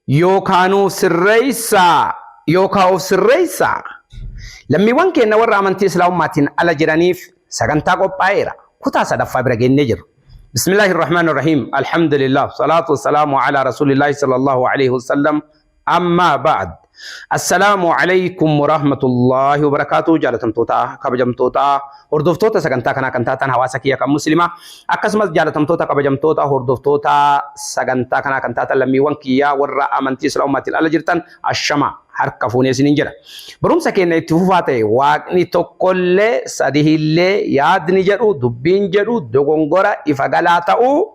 Yookaa nuuf sirreessaa yookaa of sirreessaa. Lammiiwwan keenya warra amantii Islaamummaatiin ala jiraniif sagantaa qophaa'eera. Kutaa sadaffaa bira geennee jirra. Bismillaahi Rahmaani Rahiim. Alhamdulillah. Salaatu wassalaamu ala Rasuulillaahi sallallahu alaihi wasallam. Ammaa ba'd. Assalaamu alaikum warahmatullaahi wabarakaatuh. Jaalatamtoota, kabajamtoota, hordoftoota sagantaa kanaa kan taatan hawaasa kiyya kan muslimaa, akkasumas jaalatamtoota, kabajamtoota, hordoftoota sagantaa kanaa kan taatan lammiiwwan kiyyaa warra amantii Islaamummaatiin ala jirtan, ashama harka fuunee isiniin jedha. Barumsa keenya itti fufaa ta'e, Waaqni tokkollee sadihillee yaadni jedhu, dubbiin jedhu dogongora ifa galaa ta'uu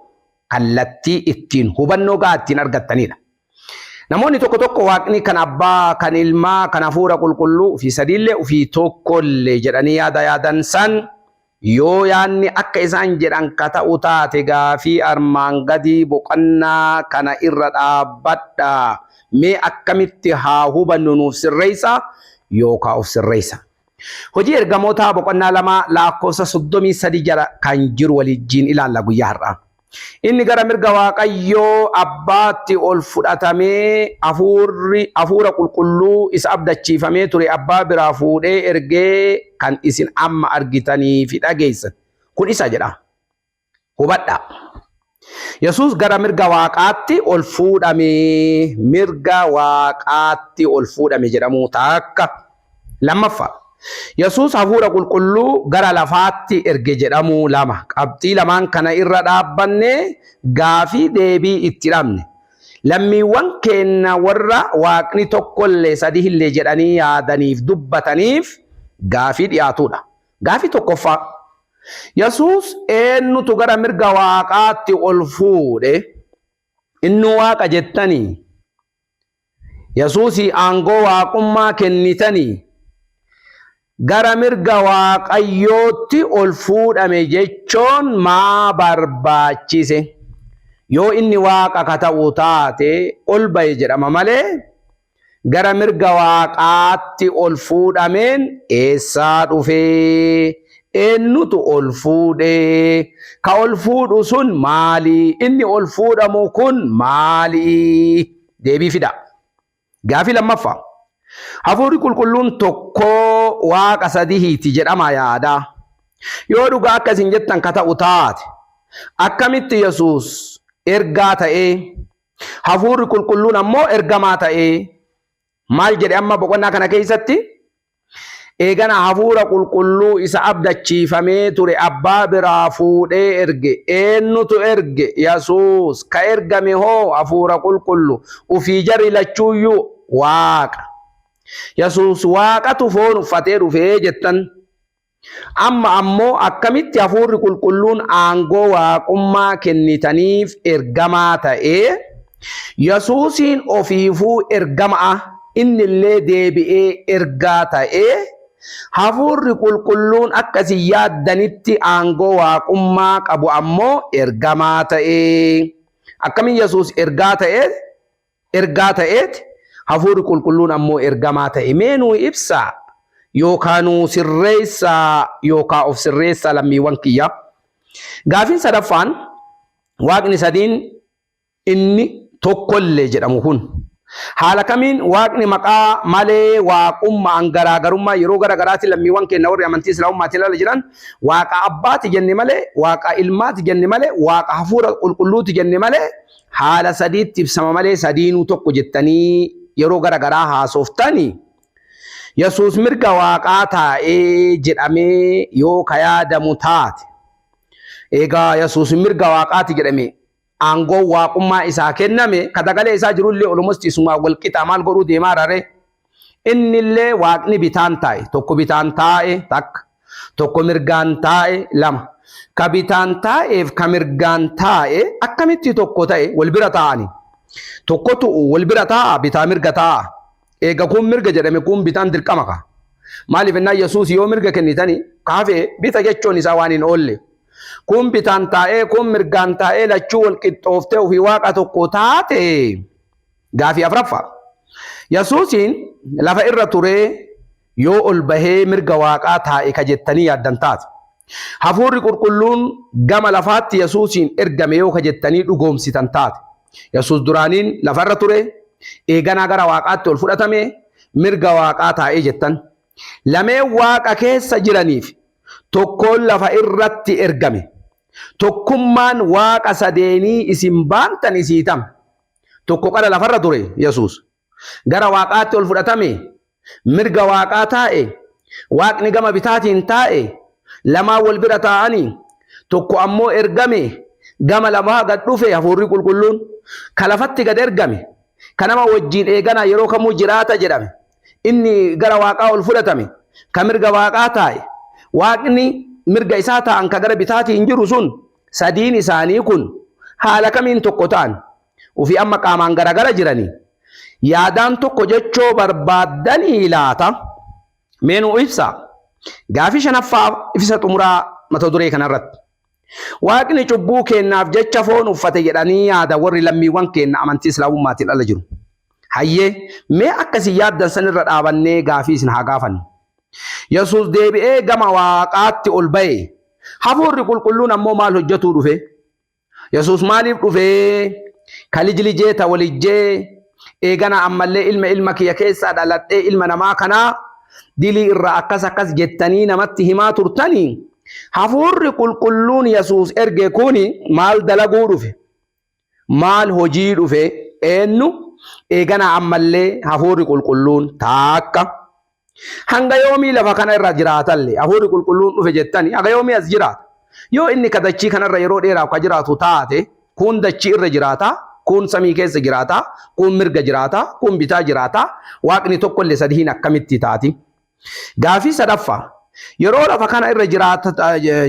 kallattii ittiin hubannoo gahaa ittiin argattanidha. Namoonni tokko tokko Waaqni kan abbaa, kan ilmaa, kan hafuura qulqulluu ofii sadiillee ofii tokkollee jedhanii yaada yaadan san, yoo yaadni akka isaan jedhan ka ta'u taate, gaafii armaan gadii boqonnaa kana irra dhaabbadha. Mee akkamitti haa hubannu, nuuf sirreessaa yookaa of sirreessa. Hojii Ergamootaa boqonnaa 2 lakkoofsa 33 jala kan jiru waliijjiin ilaalla guyyaa har'aa. Inni gara mirga Waaqayyoo Abbaatti ol fudhatamee hafuurri hafuura qulqulluu isa abdachiifamee ture Abbaa biraa fuudhee ergee, kan isin amma argitanii fi dhageessan kun isa jedha. Hubadhaa. Yesuus gara mirga Waaqaatti ol fuudhame, mirga Waaqaatti ol fuudhame jedhamuu takka. Lammaffaa, Yesuus hafuura qulqulluu gara lafaatti erge jedhamuu lama. Qabxii lamaan kana irra dhaabbannee gaafii deebii itti dhabne. Lammiiwwan keenna warra Waaqni tokkollee sadihillee jedhanii yaadaniif dubbataniif gaafii dhiyaatuudha. Gaafii tokkoffaa, Yesuus eennutu gara mirga Waaqaatti ol fuudhe? Innuu Waaqa jettanii? Yesuusii aangoo Waaqummaa kennitanii? Gara mirga Waaqayyootti ol fuudhame jechoon maa barbaachise? Yoo inni Waaqa ka ta'u taate ol baye jedhama malee, gara mirga Waaqaatti ol fuudhameen eessaa dhufe? Eennutu ol fuudhe? Ka ol fuudhu sun maali? Inni ol fuudhamu kun maali? Deebii fidaa. Gaafii lammaffaa. Hafuurri qulqulluun tokkoo Waaqa sadihiiti jedhamaa yaadaa. Yoo dhugaa akka isin jettan ka ta'u taate, akkamitti Yesuus ergaa ta'ee, Hafuurri qulqulluun ammoo ergamaa ta'ee? Maal jedhe amma boqonnaa kana keessatti? Eegana hafuura qulqulluu isa abdachiifamee ture abbaa biraa fuudhee erge. Eennutu erge? Yesuus. Ka ergame hoo? Hafuura qulqullu. Ufii jarri lachuuyyuu Waaqa. Yesuus Waaqatu foon uffatee dhufee jettan. Amma ammoo akkamitti hafuurri qulqulluun aangoo Waaqummaa kennitaniif ergamaa ta'ee, Yesuusiin ofiifuu ergama'a, innillee deebi'ee ergaa ta'ee, hafuurri qulqulluun akka isin yaaddanitti aangoo Waaqummaa qabu ammoo ergamaa ta'e? Akkamiin Yesuus ergaa ta'ee? Ergaa ta'eet, Hafuurri Qulqulluun ammoo ergamaa ta'e? Mee nuu ibsaa, yookaa nuu sirreessaa yookaa of sirreessaa, lammiiwwan kiyya. Gaafiin sadaffaan, Waaqni sadiin inni tokkollee jedhamu kun haala kamiin Waaqni maqaa malee Waaqumma'an garaagarummaa yeroo gara garaatti lammiiwwan keenya warri amantii Islaamummaatiin ala jiran Waaqa Abbaati jenne malee, Waaqa Ilmaati jenne malee, Waaqa Hafuura Qulqulluuti jenne malee, haala sadiitti ibsama malee sadiinuu tokko jettanii yeroo gara garaa haasoftani, Yesuus mirga Waaqaa taa'ee jedhamee yoo ka yaadamu taate, eegaa Yesuus mirga Waaqaati jedhame, aangoon Waaqummaa isaa kenname, ka dagalee isaa jirullee almost isumaan wal qixaa maal godhuu deemaa rare? Innillee Waaqni bitaan taa'e, tokko bitaan taa'e takka, tokko mirgaan taa'e lama. Ka bitaan taa'eef ka mirgaan taa'e akkamitti tokko ta'e wal bira taa'ani? Tokkotu wal bira taa'a, bitaa mirga taa'a. Eega kun mirga jedhame, kun bitaan dirqama ka. Maaliif ennaa Yesuus yoo mirga kennitani kaafee bita jechuun isaa waan hin oolle. Kun bitaan taa'ee, kun mirgaan taa'ee, lachuu wal qixxooftee ofii Waaqa tokko taate. Gaafii afraffaa. Yesuusiin lafa irra turee yoo ol bahee mirga Waaqaa taa'e ka jettanii yaaddan taate, Hafuurri Qulqulluun gama lafaatti Yesuusiin ergame yoo ka jettanii dhugoomsitan taate, Yesuus duraaniin lafa irra ture, Eeganaa gara Waaqaatti ol fudhatame, mirga Waaqaa taa'ee jettan. Lameen Waaqa keessa jiraniif tokkoon lafa irratti ergame. Tokkummaan Waaqa sadeenii isin baantan isii tam? Tokko qara lafarra ture Yesuus. Gara Waaqaatti ol fudhatame, mirga Waaqaa taa'e, Waaqni gama bitaatiin taa'e, lamaan wal bira taa'anii, tokko ammoo ergame, gama lamaa gad dhufe Hafuurri Qulqulluun, ka lafatti gad ergame, ka nama wajjiin eeganaa yeroo kamuu jiraata jedhame, inni gara Waaqaa ol fudhatame, ka mirga Waaqaa taa'e, Waaqni mirga isaa taa'an ka gara bitaatiin jiru sun, sadiin isaanii kun haala kamiin tokko ta'an? Ufii amma qaamaan garagara jiranii yaadaan tokko jechoo barbaaddanii laata? Mee nuu ibsaa. Gaafii shanaffaa ifisa xumuraa mata duree kanarratti. Waaqni cubbuu keennaaf jecha foon uffate jedhanii yaada warri lammiiwwan keenna amantii Islaamummaatiin ala jiru. Hayyee, mee akka isin yaaddan sanirra dhaabannee gaafii isin haa gaafannu. Yesuus deebi'ee gama Waaqaatti ol ba'e. Hafuurri Qulqulluun ammoo maal hojjatuu dhufe? Yesuus maaliif dhufee? Ka lij lijee ta walijjee eegana ammallee ilma ilma kiyya keessaa dhaladhee ilma namaa kanaa dilii irraa akkas akkas jettanii namatti himaa turtanii hafuurri qulqulluun Yesuus erge kuni maal dalaguu dhufe? Maal hojii dhufe? Eennu? Eegana ammallee hafuurri qulqulluun taakka. Hanga yoomii lafa kana irra jiraatalle hafuurri qulqulluun dhufe jettani haga yoomii as jiraata? Yoo inni ka dachii kanarra yeroo dheeraaf ka jiraatu taate kuun dachii irra jiraata, kuun samii keessa jiraata, kuun mirga jiraata, kuun bitaa jiraata, waaqni tokkollee sadihiin akkamitti taati? Gaafii sadaffaa yeroo lafa kana irra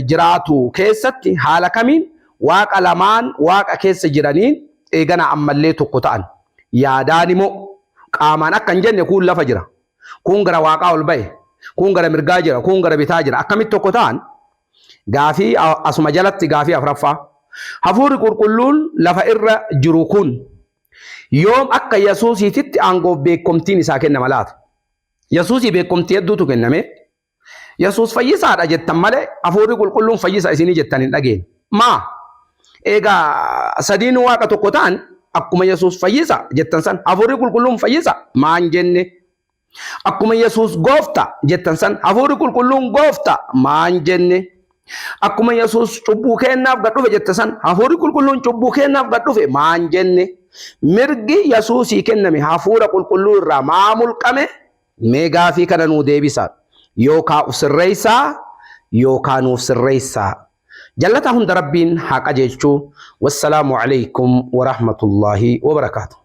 jiraatu keessatti haala kamiin waaqa lamaan waaqa keessa jiraniin eegana ammallee tokko ta'an? Yaadaan immoo qaamaan akka hin jenne kuun lafa jira. Kuun gara waaqaa ol ba'e, kuun gara mirgaa jira, kuun gara bitaa jira. Akkamitti tokko ta'an? Gaafii asuma jalatti gaafii afraffaa. Hafuurri qulqulluun lafa irra jiru kun yoom akka Yesuusiititti aangoof beekomtiin isaa kennama laata? Yesuusii beekomtii hedduutu kenname. Yesuus fayyisaadha jettan malee hafuurri qulqulluun fayyisa isinii jettan hin dhageenye. Maa? Egaa sadiin waaqa tokko ta'an akkuma Yesuus fayyisa jettan san hafuurri qulqulluun fayyisa maan jenne? Akkuma Yesuus goofta jettan san hafuurri qulqulluun goofta maan jenne? Akkuma Yesuus cubbuu keennaaf gad dhufe jettan san hafuurri qulqulluun cubbuu keennaaf gad dhufe maan jenne? Mirgi Yesuusii kenname hafuura qulqulluu irraa maa mulqame? Mee gaafii kana nuu deebisa. Yookaa uf sirreessaa yookaa nuuf sirreessaa. Jallataa hunda Rabbiin haa qajeelchu. Wassalaamu aleykum warahmatullaahi wabarakaatuh.